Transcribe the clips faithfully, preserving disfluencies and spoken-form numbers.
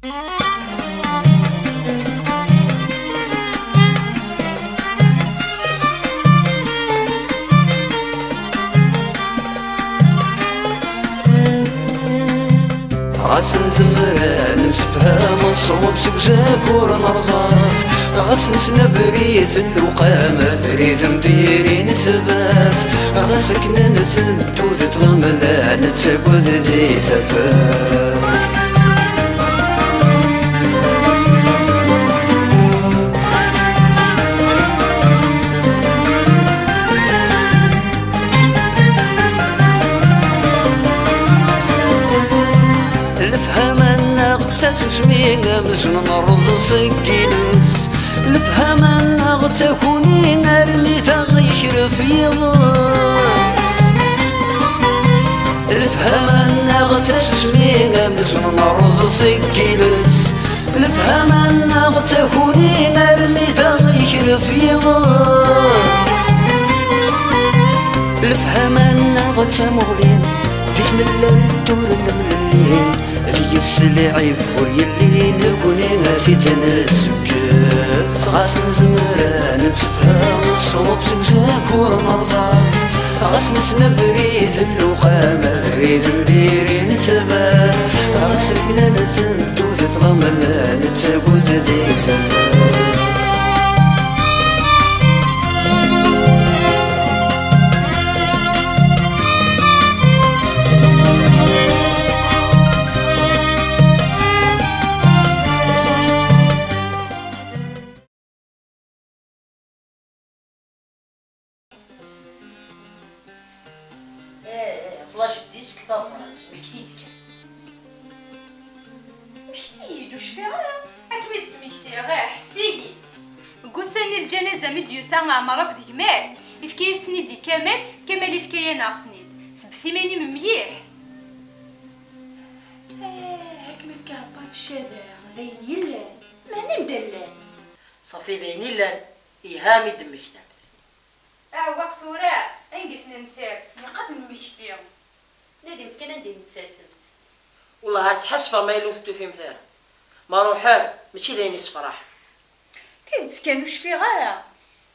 Ɣas nezmer ad nemsefham ṣṣwab seg uzakur n rẓaf, ɣas nesla abrid n lewqam, abrid n diri n tbat, ɣas akken ad nten tudert lamla nettagad di tafat. Lefhama-nneɣ d tasusmi amzun nerreẓ seg yiles. Lefhama-nneɣ d takuni armi taɣ yekref yiḍes. Lefhama-nneɣ d tasusmi amzun nerreẓ seg yiles. Lefhama-nneɣ d takuni armi taɣ yekref yiḍes. Lefhama-nneɣ d tamuɣli di tmellalt ur nemlil. Deg-s lɛib ur yelli, nekni ad t-id-nsekkes. Ɣas nezmer ad nemsefham ṣṣwab seg uzakur n rẓaf, ɣas nesna abrid n lewqam, abrid n diri n tbat, ɣas akken ad nten tudert lamla nettagad di tafat. Eh, eh, flash disk tabrat, smekti-d kan. Smekti-yi-d, ur cfiɣ ara. Ad kem-id-smektiɣ, eh, ḥess-iyi-d. Deg ussan-nni n lǧanaza mi d-yusa Ɛmer akked gma-s, ifka-yasen-id i Kamal, Kamal ifka-yaneɣ-ten-id. Sebbet iman-im mliḥ. Eh, ad kem-ifk Rebbi ɣef ccada, d ayen yellan. Mani anda llan? Ṣafi d ayen illan, iha mi d-temmektamt. Aɛewweq tura, anga i ten-nsers? Ilaq ad nemmekti. Nadimt kan anda i ten-tsersemt. Wellah ar sḥassfeɣ ma yella ur ten-tufimt ara. Ma ruḥen, mačči d ayen yessefraḥen. Tidet kan ur cfiɣ ara.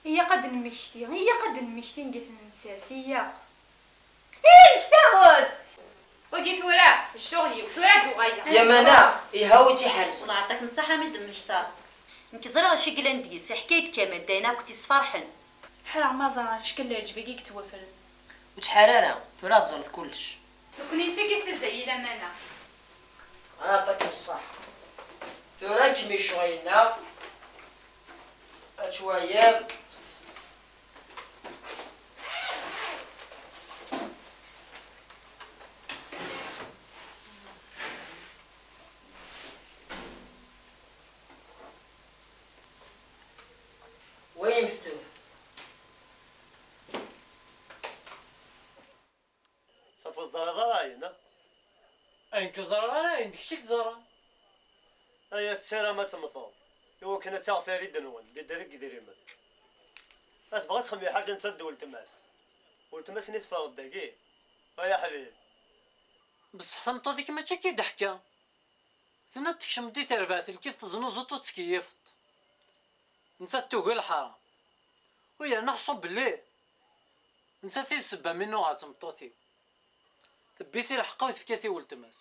Ilaq ad nemmekti, ilaq ad nemmekti anga i ten-nsers, ilaq. Ih, taɣed! Wagi tura, d ccɣel-iw, tura ad uɣaleɣ. Yamana, iha wi tt-iḥerzen. Lɛeṭṭak n ṣṣaḥa mi d-temmektaḍ. Nekk ẓriɣ acu i yellan deg-s, iḥka-yi-d Kamal-d ayen akk i t-isferḥen. Ḥareɣ ma ẓer acku leɛǧeb-agi yettwafren. Ur ttḥar ara, tura ad teẓreḍ kullec. Nekkni d tagi s azal i lamana. Lɛeṭṭak n ṣṣaḥa. Tura ad kem-icɣel-nneɣ, ad twaliḍ. Walimt tura. Ṣafi ur teẓriḍ ara ayen, a? Ayen ur ẓriɣ ara, ayen d kečč i yeẓran. Aya tessaram ad temmteḍ, i wakken ad taɣ Farid-nwen, d idri deg idrimen. A tebɣa ad txemmem ḥaǧa netta d weltma-s. Weltma-s-nni teffeɣ-d dagi. Ay aḥbib. Beṣṣeḥ tameṭṭut-ik mačči akka i d-teḥka. Tenna-d tekcem-d di terbaɛt lkif teznuzuḍ ur tettkeyyifeḍ. Nettat tugi lḥaṛa. U yerna ḥṣu belli nettat i d ssebba mi nuɣ ɣer tmeṭṭut-iw. Tebbi si lḥeqq-iw tefka-t i weltma-s.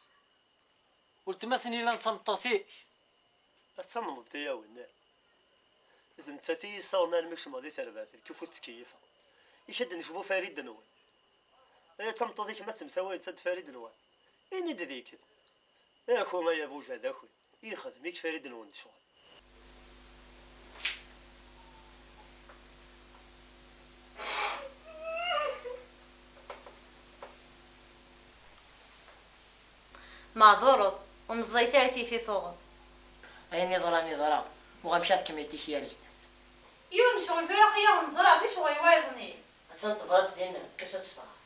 Weltma-s-nni yellan d tameṭṭut-ik. Ad tamneḍ tiyawen. D nettat i yi-yessawḍen armi kecmeɣ di terbaɛt lkif ur ttkeyyifeɣ. Yak ad d-necbu Farid-nwen. Ay a tameṭṭut-ik ma temsawayeḍ-tt d Farid-nwen, ini-d d iked. Aku ay abujad aku, ixdem-ik Farid-nwen d ccɣel. Meɛdureḍ, ur meẓẓiyet ara tiyita i tuɣeḍ. Ayen yeḍran yeḍra, uɣ amek ad tkemmel tikli ar zdat. Yiwen n ccɣel tura aql-aɣ neẓra, d ccɣel wayeḍ-nni. Attan teḍra-tt din, kkes ad tt-tɣer.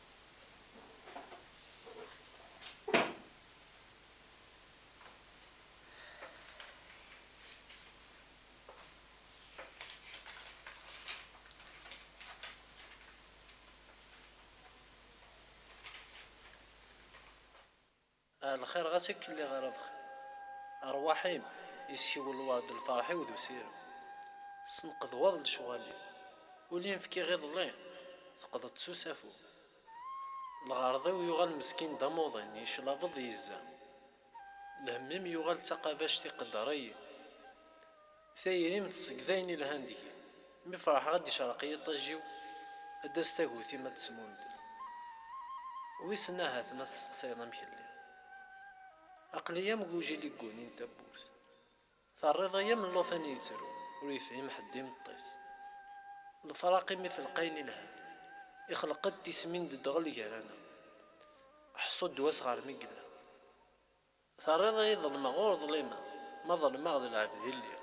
Ah, lxir ɣas akka lliɣ ara bxir. Rrwaḥ-im, yessiwel lwerd lferḥ-iw d usirem. Senqed waḍ lecɣal-iw. Ul-im fkiɣ iḍelli, teqḍeḍ s usafu. Lɣerḍ-iw yuɣal meskin d amuḍin, yeclabeḍ yezza. Lhemm-im yuɣal d taqabact iqedder-iyi. Tayri-m tṣegged ayen ilhan deg-i. Mi ferḥeɣ ad d-icreq yiṭij-iw, ad d-tas tagut-im ad tesmundel. Wissen ahat ma testeqsayeḍ amek lliɣ. Aql-iyi am ugujil i yeggunin tawwurt. Terriḍ-iyi am llufan yettru, ur yefhim ḥedd imeṭṭi-s. Lefraq-im ifelq ayen ilhan, ixleq-d tismin d ddɣel gar-aneɣ. Ḥṣu ddwa-s ɣer mi yella. Terriḍ-iyi ḍelmeɣ ur ḍlimeɣ, ma ḍelmeɣ d lɛebd i lliɣ.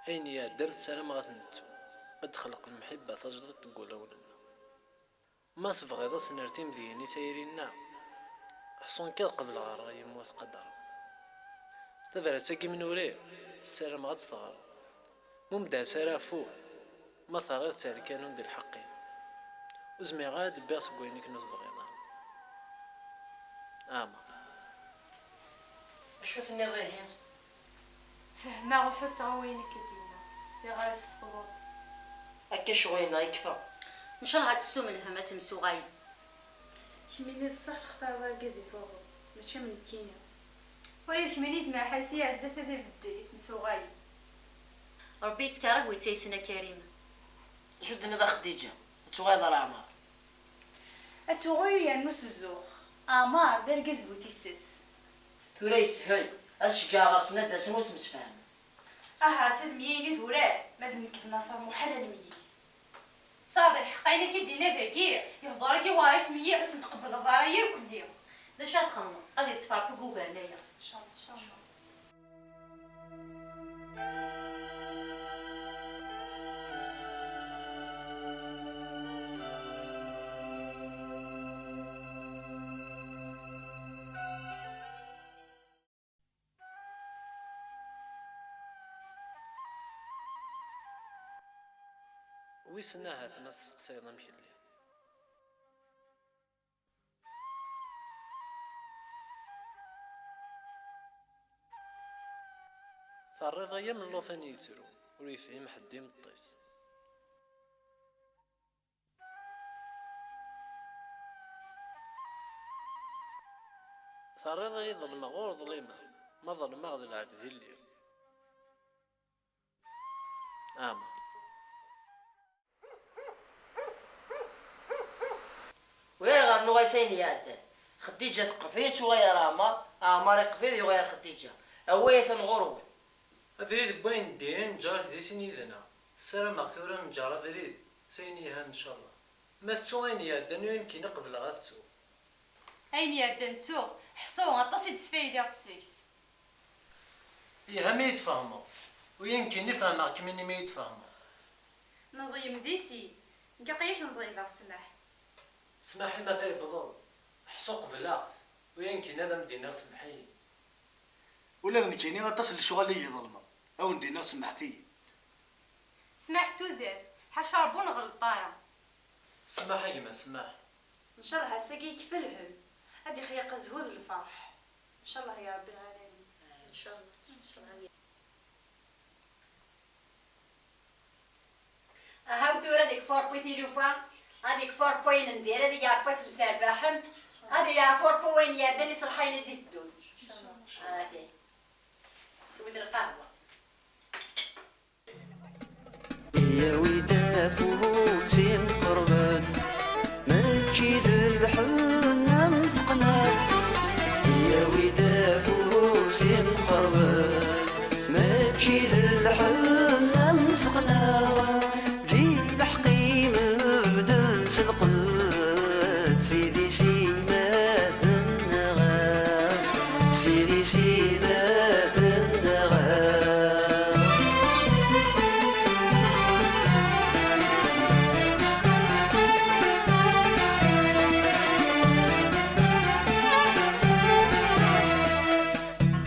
Ayen iɛeddan ssarameɣ ad t-nettu, ad d-texleq lemḥibba tajdiṭ deg wulawen-nneɣ. Ma tebɣiḍ ad s-nerr timedyanin i tayri-nneɣ, ḥṣu nekk ad qebleɣ ṛṛay-im ma tqadreḍ. Tabrat-agi-m n uri, ssarameɣ ad tt-teɣreḍ. Ma ur m-d-tɛas ara afud, ma terriḍ-tt ar lkanun d lḥeqq-im. Ur zmireɣ ara ad d-bbiɣ seg wayen akken ur tebɣiḍ ara. Aɛmer. Acu tenniḍ ihi? Fehmeɣ u ḥusseɣ i wayen akka d-yenna. Tiɣri-s tefḍeḍ. Akka ccɣel-nneɣ yekfa. Ncallah ad tessum lhemm ad temsuɣayem. Kemmini d ṣṣeḥ textareḍ argaz i tuɣeḍ, mačči am nekkini. Waya kemmini izmer ḥal si Ɛezzat ad ibeddel i temsuɣayem. Rebbi yettkerrih wi tt-yessnen a Karim. Acu d-tenniḍ a Xeddiǧa? Ad tuɣaleḍ ar Ɛmer? Ad tuɣal yernu s zzux. Ɛmer d argaz bu tissas. Tura yeshel, ad ceggɛeɣ ɣer-sen ad d-asen ur ttemsefhamen. Ahat ad myayen idurar, ma d nekk d Naṣer muḥal ad nemyil. Tesɛiḍ lḥeqq, ayen akka i d-yenna dagi, ihḍur-agi war i tmeyya ur ten-tqebbleḍ ara irkelli. D acu ara txedmeḍ? Ad yeṭṭef Ṛebbi deg ugar n aya. Ncallah, ncallah. Wissen ahat ma testeqsayeḍ amek lliɣ. Terriḍ-iyi am llufan yettru, ur yefhim ḥedd imeṭṭi-s. Terriḍ-iyi ḍelmeɣ ur ḍlimeɣ, ma ḍelmeɣ d lɛebd i lliɣ. Amen. Ulayɣer nuɣ-as ayen iɛeddan. Xeddiǧa teqbel, tuɣal ar Ɛmer, Ɛmer iqbel, yuɣal ar Xeddiǧa. Away atan ɣur-wen. Abrid n wayen ddin, neǧǧer-it di sin yid-neɣ. Ssarameɣ tura neǧǧer abrid s ayen yelhan, ncallah. Ma tettu ayen iɛeddan, ur yumkin qebleɣ ad ttuɣ. Ayen iɛeddan ttuɣ, ḥṣu, aṭas i d-sfaydiɣ seg-s. Yelha mi yi-d-tfehmeḍ. Ur yumkin i fehmeɣ-kem imi mi yi-d-tfehmeḍ. Neḍlem di sin. Nekk aql-i ak-neḍlibeɣ ssmaḥ. Ssmaḥ-im ata yewweḍ-d. Ḥṣu qebleɣ-t. Ur yumkin ad am-d-iniɣ semmeḥ-iyi. Ula d nekkini aṭas n lecɣal i yi-ḍelmeɣ. Ad wen-d-iniɣ semmḥet-iyi. Smaḥ tudert, ḥaca Ṛebbi ur nɣelleṭ ara. Smaḥ a gma, smaḥ. Ncallah ass-agi yekfa lhemm, ad ixliq zzhu d lferḥ. Ncallah ya Ṛebbi lɛalamin. Ncallah, ncallah. Aha, tura ad ikfu Ṛebbi tilufa, ad ikfu Ṛebbi ayen n dir, ad yeɛfu ad temserbaḥem, ad yeɛfu Ṛebbi wayen iɛeddan iṣelḥayen ad d-iteddun. Ahi. Swit lqahwa. Yawi-d afus imqerben, mačči d lḥenna am teqna. Yawi-d afus imqerben, mačči d lḥenna am teqna. Di leḥq-im bdel s lqedd, sidi s imatnneɣ, sidi s imatnneɣ.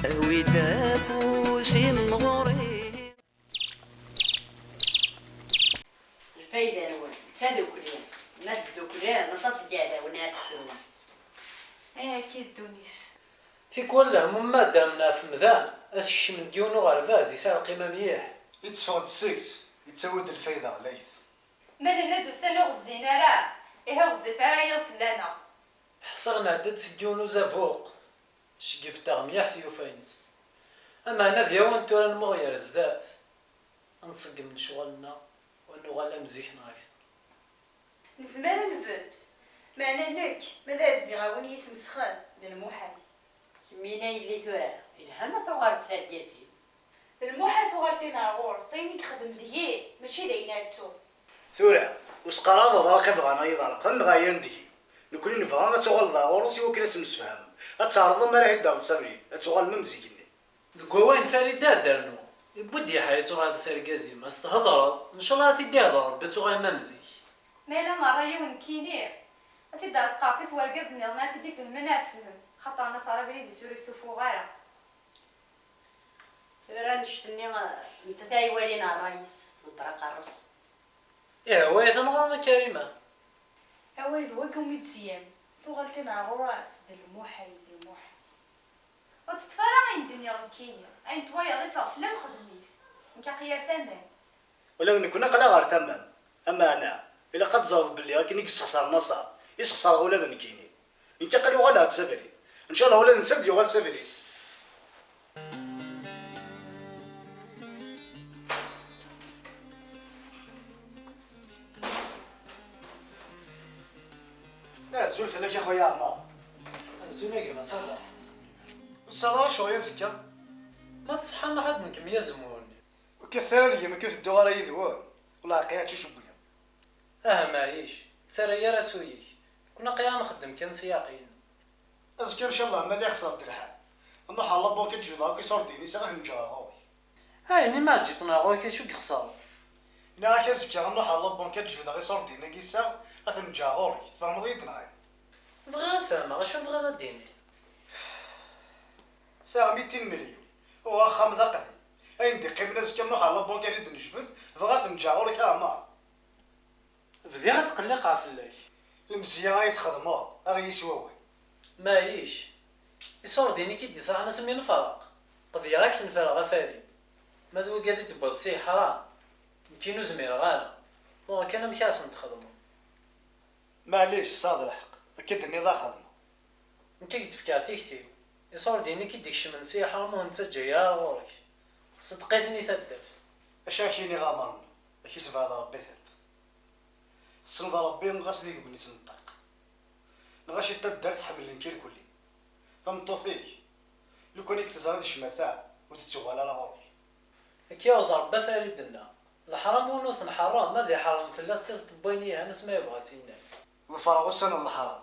Awi-d afus-im ɣur-i. Lfayda-nwen d tadukli, ma tdukli, aṭas n yiɛdawen ara tessewwem. Ay akka i ddunit. D Tikwal lehmum ma ddren ɣef umdan, ad skecmen deg yiwen uɣerbaz yesɛa lqima mliḥ. Yetteffeɣ-d seg-s, yettawi-d lfayda ɣlayet. Ma nenna-d ussan ur ɣezzin ara, ihi ur ɣezzif ara yiḍ fell-aneɣ. Ḥṣiɣ nɛedda-d seg yiwen uzabuq, seg yebṭeɣ mliḥ tyufa-ines. Ameɛna d yawan tura nmuɣ ɣer zdat, ad nṣeggem lecɣal-nneɣ, u ad nuɣal am zik neɣ akter. Nezmer ad nbedd, meɛna nekk, ma d ɛezziɣ-awen yismesxen, d lmuḥal. Kemmini a yelli tura, yelha ma tuɣaleḍ s argaz-im. D lmuḥal tuɣaleḍ-in ɣer ɣur-s, ayen i yexdem deg-i, mačči d ayen ad ttuɣ. Tura, ur s-qqar ara d aḍraq i bɣan ad yi-ḍerqen neɣ ɛyan deg-i. Nekkni nebɣa ad tuɣaleḍ ɣer ɣur-s i wakken ad temsefhamem, ad teɛreḍ amar ahi d-terreḍ s abrid, ad tuɣalem am zik-nni. Deg wawal n Farida ad d-rnuɣ, yewwi-d yiḥ-, ad tuɣaleḍ s argaz-im, ad s-thedreḍ, ncallah ad t-id-ihder Rebbi ad tuɣalem am zik. Ma yella nerra yiwen nekkini, ad t-id-terreẓ qqerṭ-is wergaz nniḍen ad tt-id-ifehmen ad tefhem, xaṭer Nnaṣara abrid-is ur issufuɣ ara. Tura annect-nni, nettat i iwalin ṛṛay-is, tḍebber aqerru-s. Ihwa-yat neɣ a Karima? Awal d wagi umi d-tzyam, tuɣaleḍ-in ɣer ɣur-s d lmuḥal, d lmuḥal. Ur teṭṭef ara ayen d-nniɣ nekkini, ayen twayeḍ iffeɣ fell-am xdem-it. Nekk aql-i ar tama-m. Ula d nekkni aql-aɣ ɣer tama-m. Ameɛna, ilaq ad teẓreḍ belli akken i yessexṣer Naṣer, i sxeṣreɣ ula d nekkini. Nekk aql-i uɣaleɣ-d s abrid. Ncallah ula d netta ad d-yuɣal s abrid. Azul fell-ak a xuya Ɛmer. Azul a gma Ṣaleḥ. Ur tesɛiḍ ara ccɣel azekka? Ma tṣeḥḥam ad nkemmel azemmur-nni. Ur kkat ara deg-m, ur tedduɣ ara yid-wen. Ur lɛeqqa ad tt-icewwel. Aha maɛyic, ur ttarra ara s ul-ik. Nekkni aql-aɣ nxeddem kan s yaqin. Azekka ncallah ma la ixṣer-d lḥal, ad nruḥ ɣer la banque ad d-jebdeɣ akk iṣurdiyen i sɛiɣ ad ten-ǧǧeɣ ɣer ɣur-k. Ayen i ma ɛǧiṭen ɣer ɣur-k acu i ixṣer? Nniɣ-ak azekka ad nruḥ ɣer la banque ad d-jebdeɣ iṣurdiyen-agi i sɛiɣ ad ten-ǧǧeɣ ɣur-k, tfehmeḍ-iyi-d neɣ ala? Bɣiɣ ad fehmeɣ acu bɣiḍ ad d-tiniḍ. Sɛiɣ mitin milyon, uɣeɣ axxam d aqdim. Ayen d-iqqimen azekka ad nruḥ ɣer la banque ad d-nejbed, bɣiɣ ad ten-ǧǧeɣ ɣur-k a Ɛmer. Bdiɣ ad tqelliqeɣ fell-ak. Lemzeyya ay txedmeḍ, aɣ-iyi s wawal. Maɛyic, iṣurdiyen i k-id-iṣaḥen asmi nefreq, qebleɣ ad k-ten-ferreɣ a Farid. Ma d wigad i d-tewwiḍ si yeḥram, nekkini ur zmireɣ ara. Uɣeɣ kan amek ara sen-txedmeḍ. Maɛlic, tesɛiḍ lḥeqq, akka d-tenniḍ ad xedmeɣ. Nekk ad k-d-fkeɣ tikti-w. Iṣurdiyen i k-id-ikecmen si yeḥram ur ten-ttaǧǧa ara ɣur-k. Ṣeddeq-iten i taddart. Acu ara k-iniɣ a Ɛmer-nni, ad k-isebɛed Ṛebbi tiṭ. Tessneḍ Ṛebbi ɣas d igegni-s n ṭṭaq. Lɣaci n taddart ḥemmlen-k irkelli. Tameṭṭut-ik, lukan i k-teẓra di ccmata, ur d-tettuɣal ara ɣur-k. Ad k-iɛuzz Ṛebbi a Farid-nneɣ. Leḥram win ur t-nḥeṛṛem, ad iḥeṛṛem fell-as tiẓeṭ n wayen yelhan asma yebɣa ad tt-innal. Ḍefreɣ ussan n leḥram.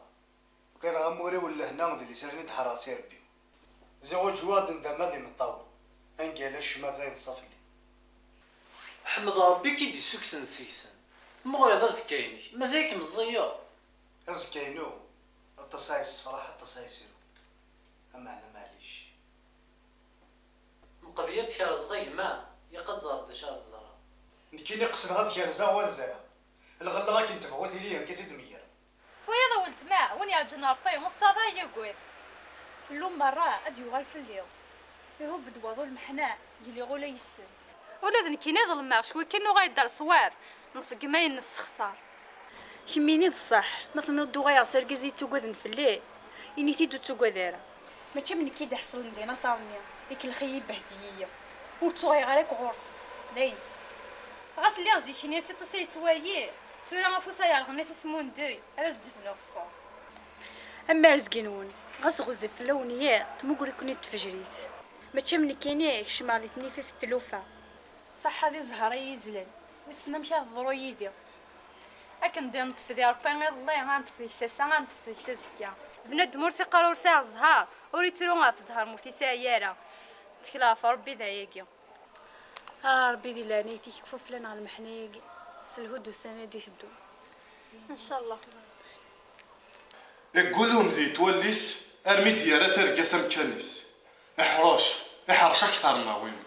Qqareɣ amur-iw n lehna d liser-nni d-ḥerreɣ s irebbi. Ziɣ uǧwaɣ d-ndama d imeṭṭawen, angal a ccmata yeḍsa fell-i. Ḥmed Ṛebbi i k-id-issukksen seg-sen. Tmuɣleḍ azekka-inek, mazal-ik meẓẓiyeḍ. Azekka-inu, aṭas ay yessefraḥ, aṭas ay yesru. Ameɛna maɛlic. Mqebl ad tkerzeḍ a gma, ilaq ad teẓreḍ d acu ara teẓreḍ. Nekkini qesdeɣ ad kerzeɣ u ad zreɣ. Lɣella akken tebɣu tili, akka i tt-id-tmeyyreɣ. Wayeḍ a weltma, win yerǧan Ṛebbi, ur ṣṣaḍ ara yagad. Llum merra ad d-yuɣal fell-i. Ihub-d waḍu lmeḥna, gliɣ ula yes-sen. Ula d nekkini ḍelmeɣ, cwi kan nuɣal-d ar ṣṣwab, nṣeggem ayen nessexṣar. Kemmini d ṣṣeḥ, ma tenniḍ-d uɣaleɣ s argaz i yettagaden fell-i, ini-t-id ur ttagad ara. Mačči am nekk i d-iḥeṣlen di Naṣer-nni, ikellex-iyi, ibehd-iyi. Ur ttuɣaleɣ ara akk ɣur-s, dayen. Ɣas lliɣ zik-nni d tiṭ-is i yettwali, tura afus-a yerɣen ifismunduy, ad as-d-bnuɣ ṣṣur. Am arezg-nwen, ɣas ɣezzif fell-awen yiḍ, tmuger-iken-id tfejrit. Mačči am nekkini, kecmeɣ di tnifift n tlufa. Ṣaḥḥa di zzher ay izlan, wissen amek ara teḍru yid-i. Akken d-neṭṭef di Ṛebbi iḍelli, ad neṭṭef deg-s ass-a, ad neṭṭef deg-s azekka. Bnadem ur s-iqqar ur sɛiɣ zzher, ur ittru ɣef zzher ma ur t-isɛi ara. Ttekleɣ ɣef Ṛebbi d ayagi. A Ṛebbi di leɛnayt-ik kfu fell-aneɣ lmeḥna-agi, sselhu-d ussan-a d-iteddun. Ncallah. Iggul umdi yettwallis armi d-yerra tirga s amkan-is. Iḥṛec, iḥṛec akteṛ-nneɣ win.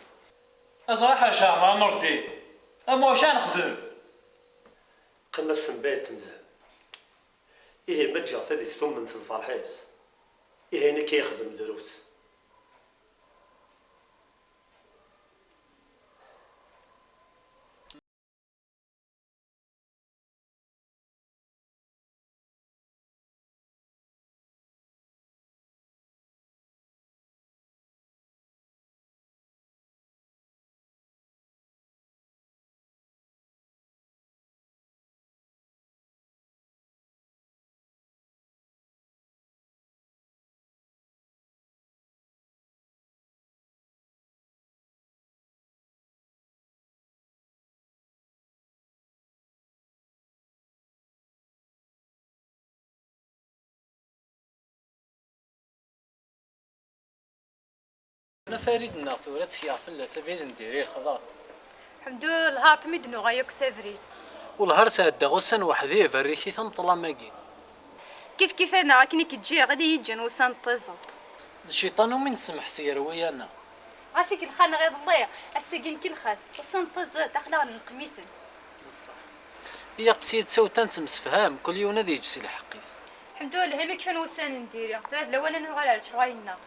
Aẓra ḥerceɣ neɣ Nurdin? Am wacu ara nexdem? Qqimet tembayt tenzam. Ihi ma ǧǧiɣ tadist tumment d lferḥ-is. Ihi nekk i yexdem drus. Nna Farid-nneɣ tura ttekleɣ fell-as, abrid n diri xḍa-t. Ḥemdu, lhar-t mi d-nuɣal akk s abrid. Welhar sɛeddaɣ ussan weḥd-i, iberrik-it am ṭṭlam-agi. Kif kif-aneɣ akken i k-ǧǧiɣ, ad iyi-ǧǧen wussan n tiẓeṭ. D cciṭan umi nessemḥes gar wiyaneɣ. Ɣas i kelxan-aɣ iḍelli, ass-agi nkellex-as. Wussan n tiẓeṭ, aql-aɣ nleqqem-iten. D ṣṣeḥ. Iyyat s yid-s a wettan nettemsefham, kul yiwen ad yeǧǧ si lḥeqq-is. Ḥemdu, lhim i kfan wussan n diri, tura d lawan ad nuɣal ar lecɣal-nneɣ.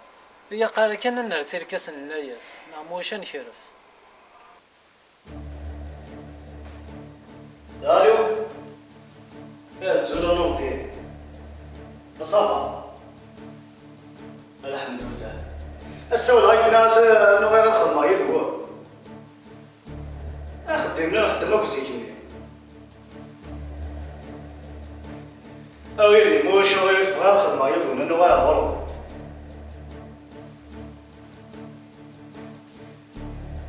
Iyyat ara kan ad ners irkasen-nni, neɣ ma ulac ad nekref. Alo. Azul a Nurdin. Ça va? Lḥemdullah. Ass-a walaɣ akken ad nuɣal ad xedmeɣ yid-wen. Axeddim-nni nxeddem akk zik-nni. A wid yemmut, acuɣer i tebɣiḍ ad xedmeɣ yid-wen ad nuɣal ɣer ɣur-wen?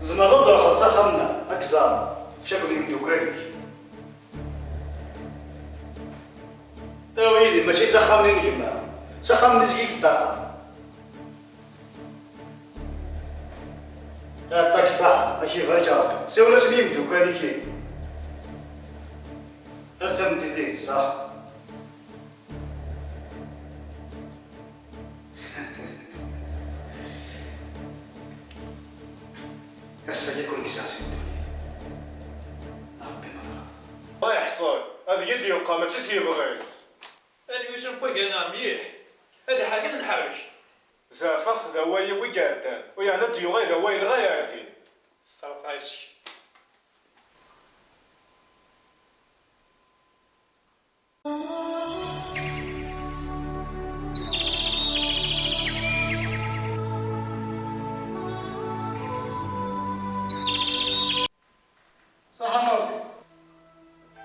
Tzemreḍ ad d-truḥeḍ s axxam-nneɣ, ad k-ẓreɣ, kečč akked imeddukal-ik. Awi yid-i, mačči s axxam-nni n gma, s axxam-nni zgig ṭṭaxer. Aṭak ṣaḥ, ad k-ibarek Ṛebbi. Siwel-asen i yimeddukal-ik. Ar tameddit ihi, ṣaḥ. Ass-agi ken-gziɣ si ddunit. Ṛebbi ma tṛaḍ. Ma yeḥṣel, ad yi-d-yuqa, mačči s yebɣi-s. Almi usu n wagan-a mliḥ, ad iḥak ad nḥerrek. Zeɛfeɣ-t d awal-iw i iɛeddan, u yeɛni ad d-yuɣal d awal-nneɣ ad iɛeddi. Steɛref ɛic. Ṣaḥa Nurdi.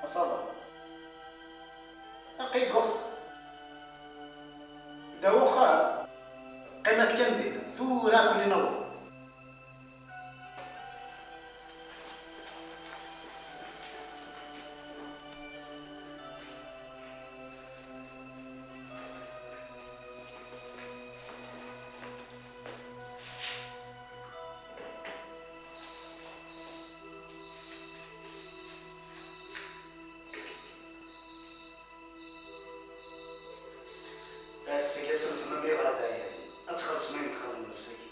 Aṣaḍa. Aqi deg uxxam. Da uxxam. Qqimet kan dinna. Tura ad ken-in-awḍeɣ. Ass-agi ad tewtem amiɣ ɣer dayen. Ad txellṣem ayen txedmem ass-agi.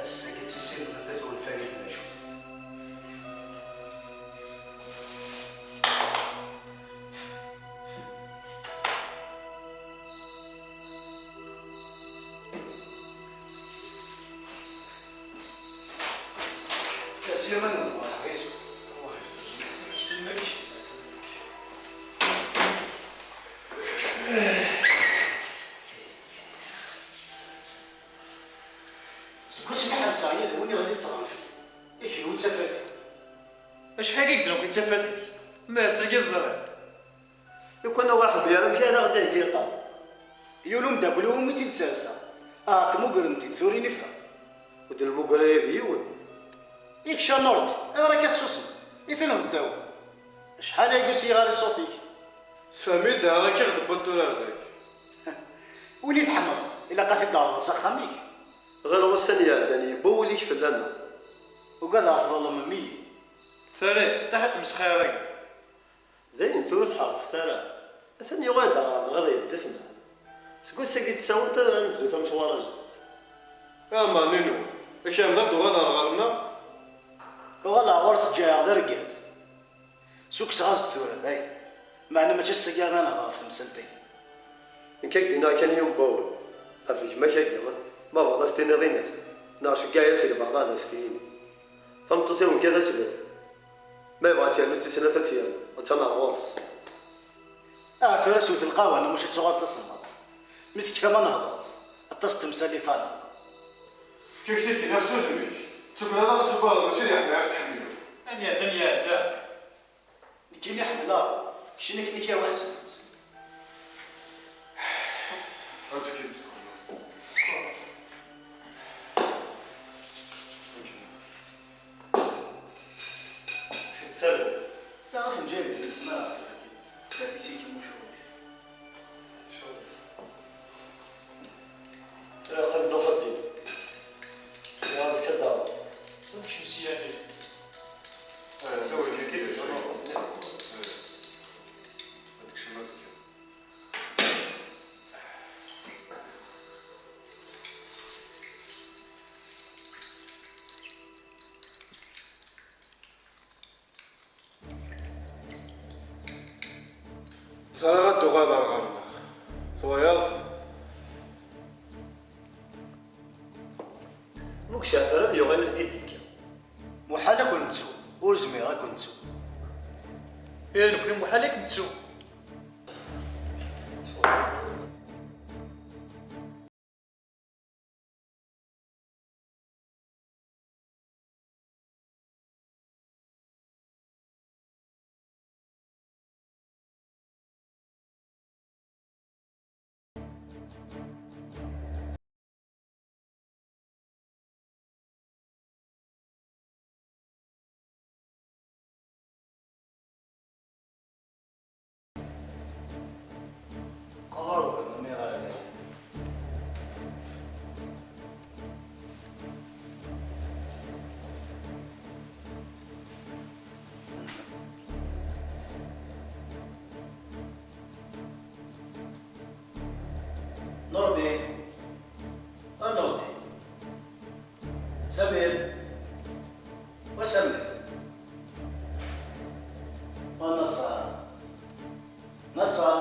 Ass-agi d tissirt n Dda Twenfayt d acu-t. Seg wasmi ḥerseɣ yid-wen iɣli ṭṭlam fell-i. I kenwi d tafat. Acḥal i yedden akk d tafat? Ma ass-agi teẓriḍ. Lukan ur ɣ-iḥemmel ara, amek ara ɣ-d-iheggi lqahwa? Yiwen umeddakel-iw umi tt-id-serseɣ. Ahat mmugren-t-id, tura i neffeɣ. Ur d-nemmuger aya d yiwen. Ikca Nurdi, ayɣer akka tessusmeḍ? Ifen d ddaw. Acḥal aya ur sliɣ ara i ṣṣut-ik. Sefhem-iyi-d, ahat akka i ɣ-d-tewwiḍ tura ar dagi. Win i tḥemmleḍ, ilaq ad t-id-terreḍ s axxam-ik. Ɣer wussan iɛeddan, yewwa wul-ik fell-aneɣ. Ugadeɣ tḍelmem-iyi. Farid, ṭaḥ i tmesxir-agi. Dayen tura ur tḥerṣet ara. Atan yuɣal-d ɣer-neɣ ad iɛeddi ssmaḥ. Seg wass-agi d-tessawleḍ ad nebdu tamecwar ajdid. A Manino, akken d ad d-tuɣaleḍ ɣer ɣer-neɣ? Uɣaleɣ ɣur-s ǧǧiɣ d argaz. Sukseɣ-as-d tura, dayen. Meɛna mačči ass-agi ara nehder ɣef temsalt-agi. Nekk ad k-d-iniɣ kan yiwen n wawal ɣef gma-k-agi, ma bɣiḍ ad s-tiniḍ, ini-as, neɣ ceggeɛ-as i lbeɛḍ ad as-t-yini. Tameṭṭut-iw nekk ad as-bru. Ma yebɣa ad tt-yernu d tis snat ad tt-yernu, attan ar ɣur-s. Aha tura swet lqahwa-nni, maca ad tuɣal d tasemmaḍt. Mi tekfa ma nehder, aṭas n temsal i faneɣ. Kif tikkelt, ɣas udem-ik, d tukkra ara ɣ-tessuggareḍ, mačči d iḥemmel ara tḥemmleḍ. Ad iɛeddi, ad iɛeddi. Nekkini ḥemmleɣ, keččini akken i k-yehwa ḥseb-itt. Ad tefkiḍ ssexdem. Acu tettaruḍ? Sɛiɣ afenǧal n ttesma ɣef tagi. Tagi si kemmec. Qqim d uxeddim. Sya azekka daɣen. Ad tekcem sya-nni. Ad tekcem azekka. Ẓriɣ ad d-tuɣaleḍ ar ɣer-neɣ. Twalaḍ? Ma ur k-ceɛfeɣ ara ad yuɣal azekka d-ikka. Muḥal ad ken-nettu. Ur zmireɣ ad ken-nettu. Ih, nekkni muḥal ad k-nettu. Ɣur-m, a mmi ɣlay. Nurdin. A Nurdin. Samir. Wa Samir. Wa Naṣer. Naṣer.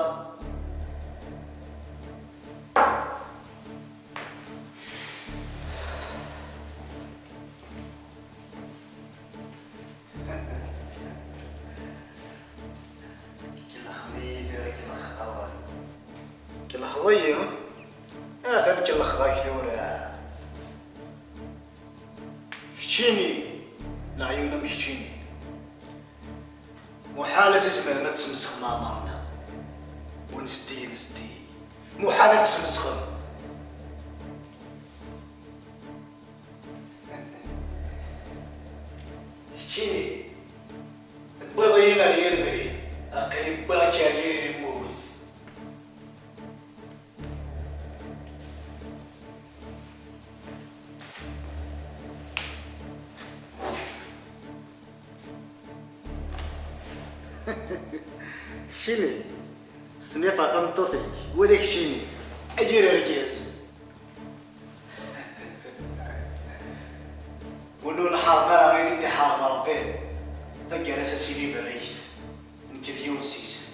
Kellxeḍ-iyi tura, kellxeḍ-iyi. Kellxeḍ-iyi? Atan kellxeɣ-ak tura. Keččini, leɛyun am keččini. Muḥal ad tzemrem ad tesmesxem aɛmar-nneɣ. Ur nzeddig, nzeddig. Muḥal ad tesmesxem. Keččini, tewwiḍ-iyi ɣer yir abrid, aql-i wwiɣ-k ɣer yir lmut. Keččini, s tnifa tameṭṭut-ik, wala keččini, a yir argaz. Win ur nḥareb ara ayen i d-iḥareb Ṛebbi, taggara-s ad tili berrikt, nekk d yiwen seg-sen.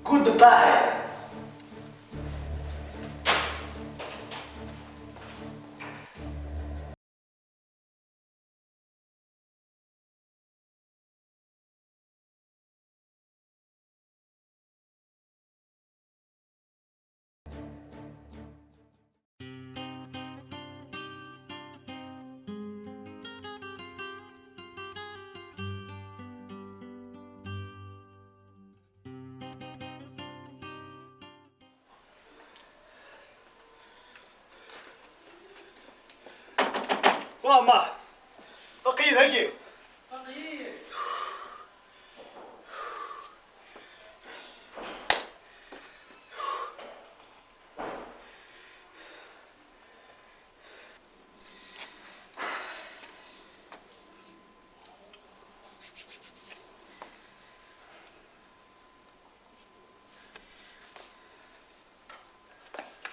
Goodbye. Wama, aql-iyi dagi.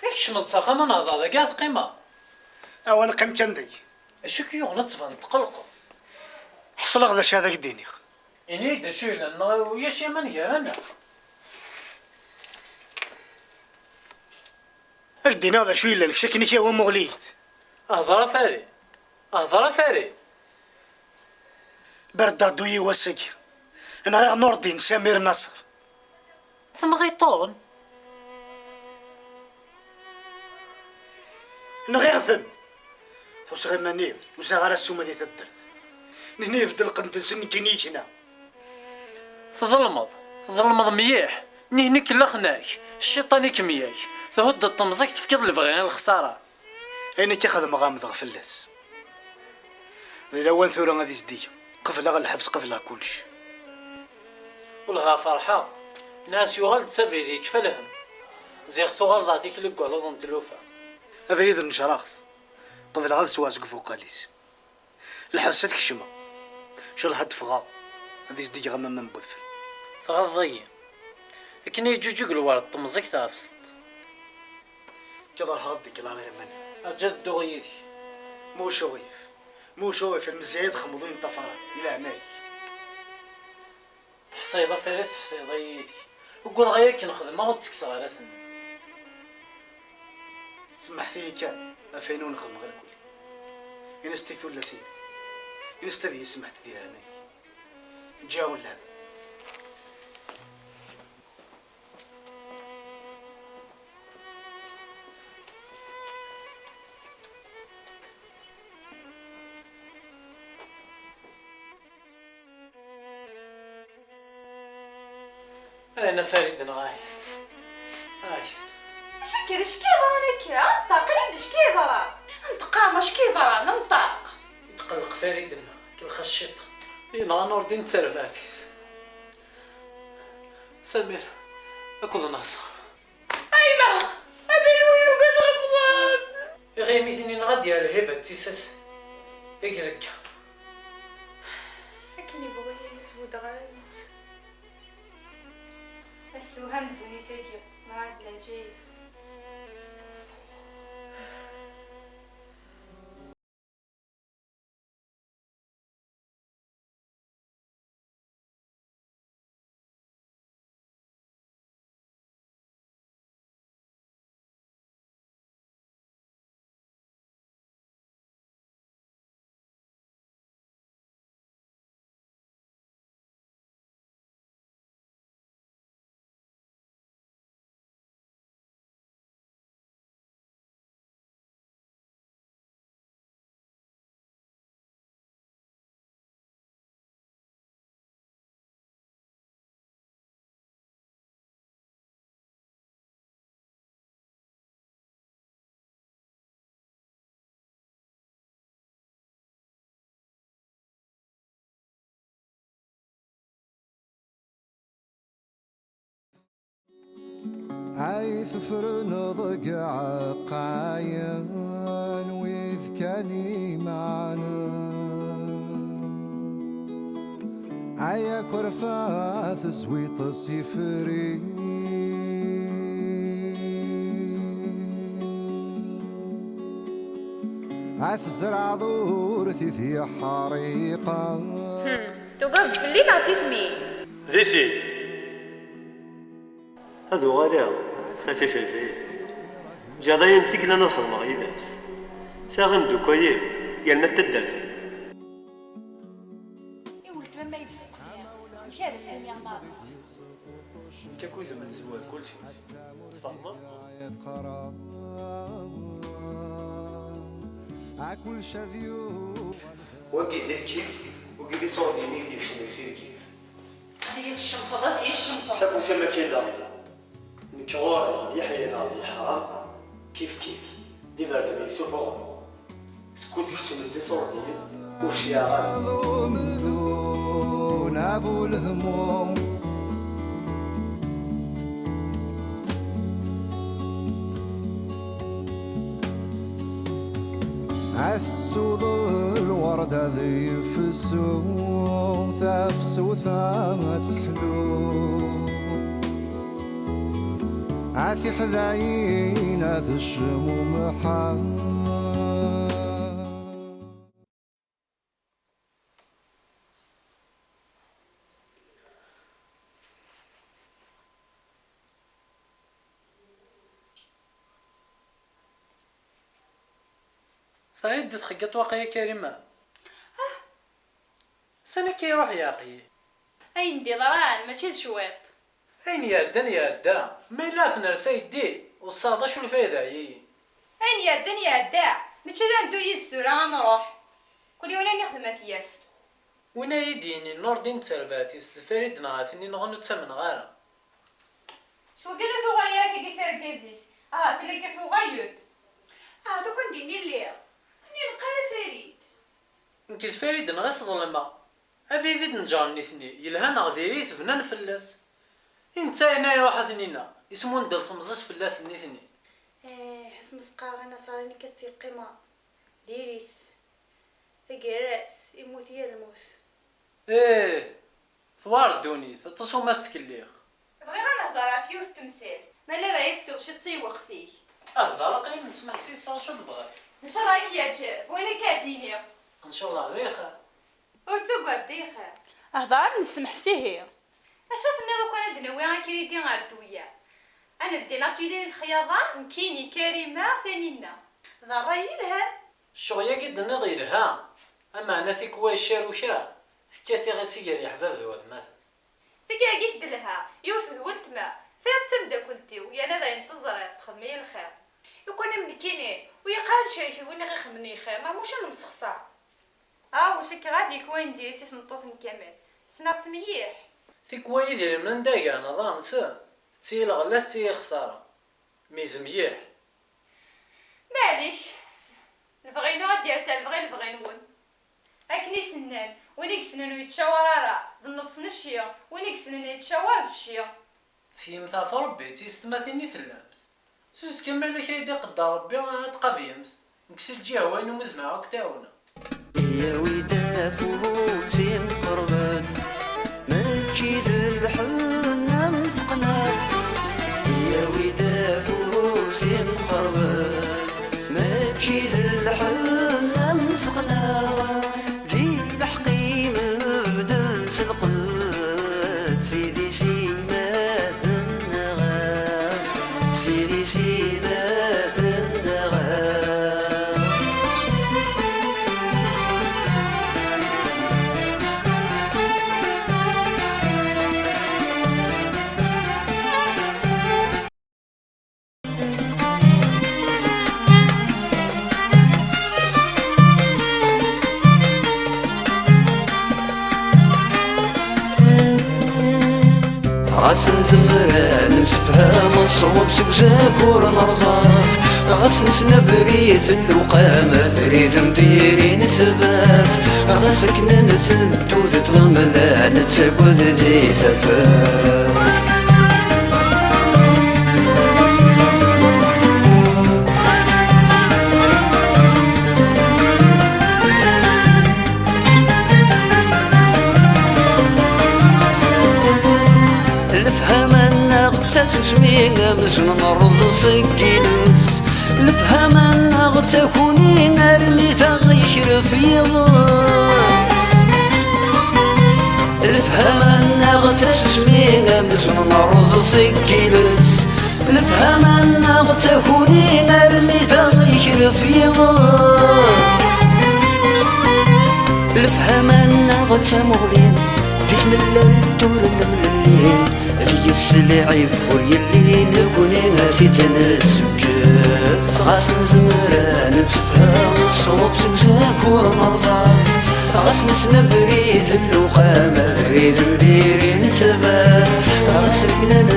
I kecmeḍ s axxam ad nehḍer dagi ad teqqimeḍ? Awa neqqim kan dagi. Acu i k-yuɣen ad tbaneḍ tqelqeḍ? Ḥeṣleɣ d acu ad ak-d-iniɣ. Ini-yi-d d acu yellan neɣ ulac aman gar-aneɣ? Ad k-d-iniɣ d acu yellan, kečč akken i k-yehwa muɣli-yi-d. Hḍer a Farid. Hḍer a Farid. Berdaḍu-yi wass-agi. Nɣiɣ Nurdin, Samir, Naṣer. Tenɣiḍ-ten? Nɣiɣ-ten! Ḥusseɣ iman-iw ur sɛiɣ ara ssuma di taddart. Nitni beddel lqend-nsen, nekkini ikna. Tḍelmeḍ, tḍelmeḍ mliḥ. Nihni kellaxen-ak, cciṭan i kem-yak. Thuddeḍ temẓi-k, tefkiḍ lebɣi i lexsara. Ayen akka xedmeɣ ɛemdeɣ fell-as. D lawan tura ad izdigeɣ. Qebleɣ lḥebs, qebleɣ kullec. Wellah ferḥeɣ. Nnas yuɣal-d s abrid yekfa lhemm. Ziɣ tuɣaleḍ ar tikli deg waluḍ n tlufa. Abrid n necraɣ-t. Qebleɣ ad sweɣ seg ufuqal-is. Lḥebs ad kecmeɣ. Ncallah ad d-ffɣeɣ, ad izdigeɣ am aman n wedfel. Tɣaḍeḍ-iyi. Akken i yeǧǧuǧug lwerd temẓi-k tɛefseḍ. Akka ad ruḥeɣ ad d-ddekleɣ iman-iw. Rǧu ad dduɣ yid-k. Mucuɣif, mucuɣif, lmezziya i txemmeḍ ur yenṭaf ara, i leɛnaya-k. Teḥṣiḍ a Faris, teḥṣiḍ-iyi yid-k. Ugadeɣ ay akken xedmeɣ ur d-ttekkseɣ ara s-nni. Semmeḥt-iyi kan ɣef wayen ur nxeddem ɣer kulli. Ini-as-t i tullas-inek. Ini-as-t ad iyi-semmeḥt di leɛnaya-k. Ǧǧiɣ llan. Ay, Nna Farid, neɣ ay. Ay. Acu akka, d acu k-yeḍran akka? Nṭeq, ini-d acu k-yeḍran. Nṭeq, ma acu k-yeḍran, nṭeq. Yetqelleq Farid-nneɣ, kellex-as cciṭan. Yenɣa Nurdin d terbaɛt-is. Samir akked Naṣer. Ayma, abrid win ugadeɣ iwweḍ-d. Iɣimi tin-nneɣ ad d-yerr lhiba d tissas i iregga. Akken yebɣu yili ur s-buddeɣ ara lmut. Assewham ddunit-agi, neɣ d leɛǧayeb. Ay tefreneḍ deg iɛeqqayen wid kan imaɛnen. Ay akerfa tezwiḍ s ifri. Ad tzerɛeḍ urti tiḥriqen. Hmm. Tugadeḍ fell-i neɣ d tismin? Di sin. Ad uɣaleɣ, a tifelfil. Ǧǧiɣ-d ayen d tiklan ad xedmeɣ yid-s. Sɛiɣ imeddukal-iw, yerna d taddart-iw. I weltma ma yi-d-testeqsiḍ, amek ara s-iniɣ merra? Nekk akked-m nezwar kulci. Tfehmeḍ? A kulci ad yuɣal. Wagi d lkif, wagi d iṣurdiyen i d-yekcmen si lkif. Ad iyi-tcemxeḍ, ad iyi-tcemxeḍ. Safus-a mačči da. Nekk ɣur-i, d yeḥya neɣ d yeḥram, kif kif, d iberdan yessufuɣen. Skud keččmen d iṣurdiyen, ur cliɛeɣ ara. Umdun abu lehmum. Ad tessuḍ lwerd ad yefsu, tafsut ad teḥlu. A tiḥdayin ad cmumḥen. Teɛyiḍ di txeggiḍt waqila, Karima? Ah! Sani akka iruḥ yeɛqel? Ayen d-iḍran mačči d cwiṭ. Ayen iɛeddan iɛedda, ma yella ad t-nerr s aydi, ur tesɛiḍ acu lfayda-yi. Ayen iɛeddan iɛedda, mačči ad neddu yid-s tura ad nruḥ. Kul yiwen ayen ixdem ad t-yaf. Win ara yi-d-yinin Nurdin d terbaɛt-is d Farid neɣ atni nɣen ur ttamneɣ ara. Cwi kan ur tuɣal ara tagi s argaz-is. Aha, tella kan tuɣal-d. Aha, tukan din i lliɣ. Ur neqqar ara Farid. Nekk d Farid nɣes ḍelmeɣ. Abrid i d-neǧǧren nitni, yelha neɣ diri-t bnan fell-as. I netta ayen ara iruḥ ad ten-ina, ismundel temẓi-s fell-asen nitni. Eh, asmi s-qqaren aṣar-nni kan tt-yeqqimeɣ. Diri-t. Taggara-s, immut yir lmut. Ih, tewɛer ddunit, aṭas umi tettkellix. Bɣiɣ ad nehder ɣef yiwet n temsalt, ma la d ay tefkiḍ ciṭ i lweqt-ik. Hder aqil nesmeḥ s acu tebɣiḍ. Ncallah ad k-yeɛǧeb, wayen akka ad d-iniɣ. Ncallah d ixir. Ur ttagad, d ixir. Hder ad nesmeḥ s ihi. Acu tenniḍ ukan ad d-nawi akridi ar ddewya? Ad neldin apili n lexyaḍa, nekkini, Karima, Taninna. D ṛṛay yelhan. Ccɣel-agi d-tenniḍ yelha, ameɛna tikwal caruka tekkat iɣisi gar yeḥbab d watmaten. Tagi-agi-k d lha, yiwet d weltma, tayeḍ d tamdakelt-iw, yerna d ayen teẓriḍ, txedm-iyi lxir. Lukan am nekkini, ur yeqqar ad ncerk win i ɣ-ixedmen lxir, neɣ muc ad nemsexṣer. Ah, ur cikkeɣ ad yekk wayen diri si tmeṭṭut n Kamal. Ssneɣ-tt mliḥ. Tikwal idrimen d agan, aḍan s, tettili lɣella, tettili lexsara. Mizem mliḥ. Maɛlic, lebɣi-inu ad d-yers ar lebɣi, lebɣi-nwen. Akken i s-nnan, win i yessnen ur yettcawar ara, d nnefs n cci, win i yessnen yettcawar d cci. Ttkeyymet ɣef Ṛebbi, d tiyessetmatin i tellamt. S uzekka ma yella kra i d-iqedder Ṛebbi, ad tqablemt. Nekk si lǧiha-inu mi zemreɣ ad k-ɛawneɣ. Yawi-d afus imqerben, mačči d lḥenna am teqnaɛt. Yawi-d afus imqerben, mačči d lḥenna am teqnaɛt. Di leḥq-im bdel s lqedd, sidi sima tenɣa, sidi sima tenɣa. Ɣas nzemmer ad nemsefham, ṣṣwab seg uzakur n rẓaf. Ɣas nessen abrid n lewqam, abrid n diri n tbat. Ɣas akken ad nteddu di ṭṭlam, la nettagad di tafat. Lefhama-nneɣ d tasusmi amzun nerreẓ seg yiles. Lefhama-nneɣ d takuni armi taɣ yekref yiḍes. Lefhama-nneɣ d tasusmi amzun nerreẓ seg yiles. Lefhama-nneɣ d takuni armi taɣ yekref yiḍes. Lefhama-nneɣ d tamuɣli di tmellalt ur nemlelli. Deg-s lɛib ur yelli, nekni ad t-id-nesseǧǧed. Ɣas nezmer ad nemsefham, ṣṣwab seg uzakur n rẓaf. Ɣas nessen abrid n lewqam, abrid n diri n tbat. Ɣas akken ad